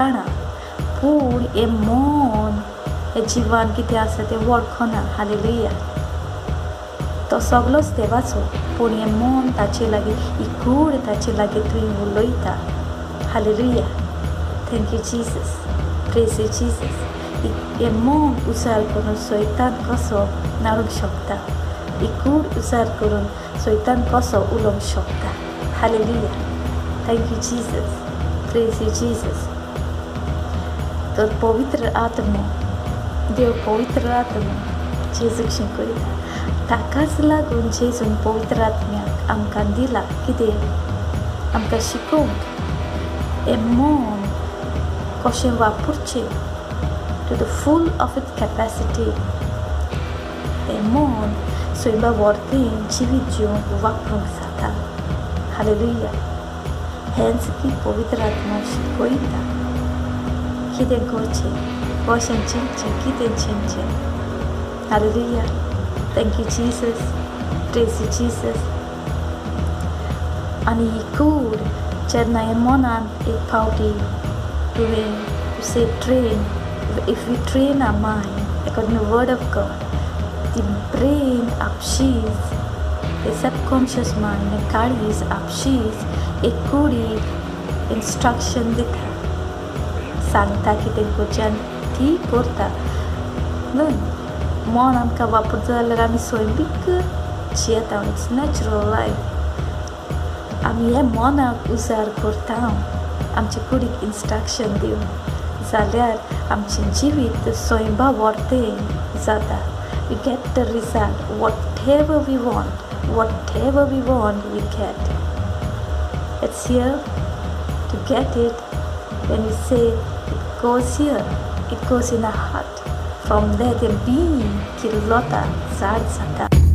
जाणा, पूण हें मन, हें जिवन कितें आसा तें वळखना. हालेलुया. तो सगलोच देवाचो, पूण हें मन ताचे लागीं, ही कूड ताचे लागीं थंय उलयता. Hallelujah. Thank you Jesus, praise you Jesus. हें मन उजार करून सैतान कसो नाडूंक शकता, ही कूड उजार करून सैतान कसो उलोवंक शकता. Hallelujah. Thank you Jesus, praise you Jesus. तर पवित्र आत्मो देव, पवित्र आत्मो जेजूक शिकयता. ताकाच लागून जेजून पवित्र आत्म्याक आमकां दिला. कितें आमकां शिकोवंक हें मन कशें वापरचें to the full of its capacity. हें मन सैमा वरतें जिवीत जिवंक वापरूंक जाता. हालेलुया. हेंच की पवित्र आत्मो शिकयता, कितें करचें, कशें चिंतचें, कितें चिंतचें. Hallelujah. Thank you Jesus, praise you Jesus. आनी ही कूड जेन्ना हे मनान एक फावटी तुवें say train, if we train our mind according to word of God, the brain आपशीच, the subconscious mind, काळीज आपशीच एक कुडीक इन्स्ट्रक्शन दिता, सांगता कितें करचें आनी ती करता न्हय. मन आमकां वापरता जाल्यार आमी सैमीक जियेता. It's natural life. आमी हे मनाक उजार करता आमचे कुडीक इन्स्ट्रक्शन दिवन जाल्यार आमचें जिवीत सैमा वरतें जाता. We get the result whatever we want. Whatever we want, we get. It's here to get it. When we say it goes here, it goes in our heart. From there, the बीं किल्लता, झाड जाता.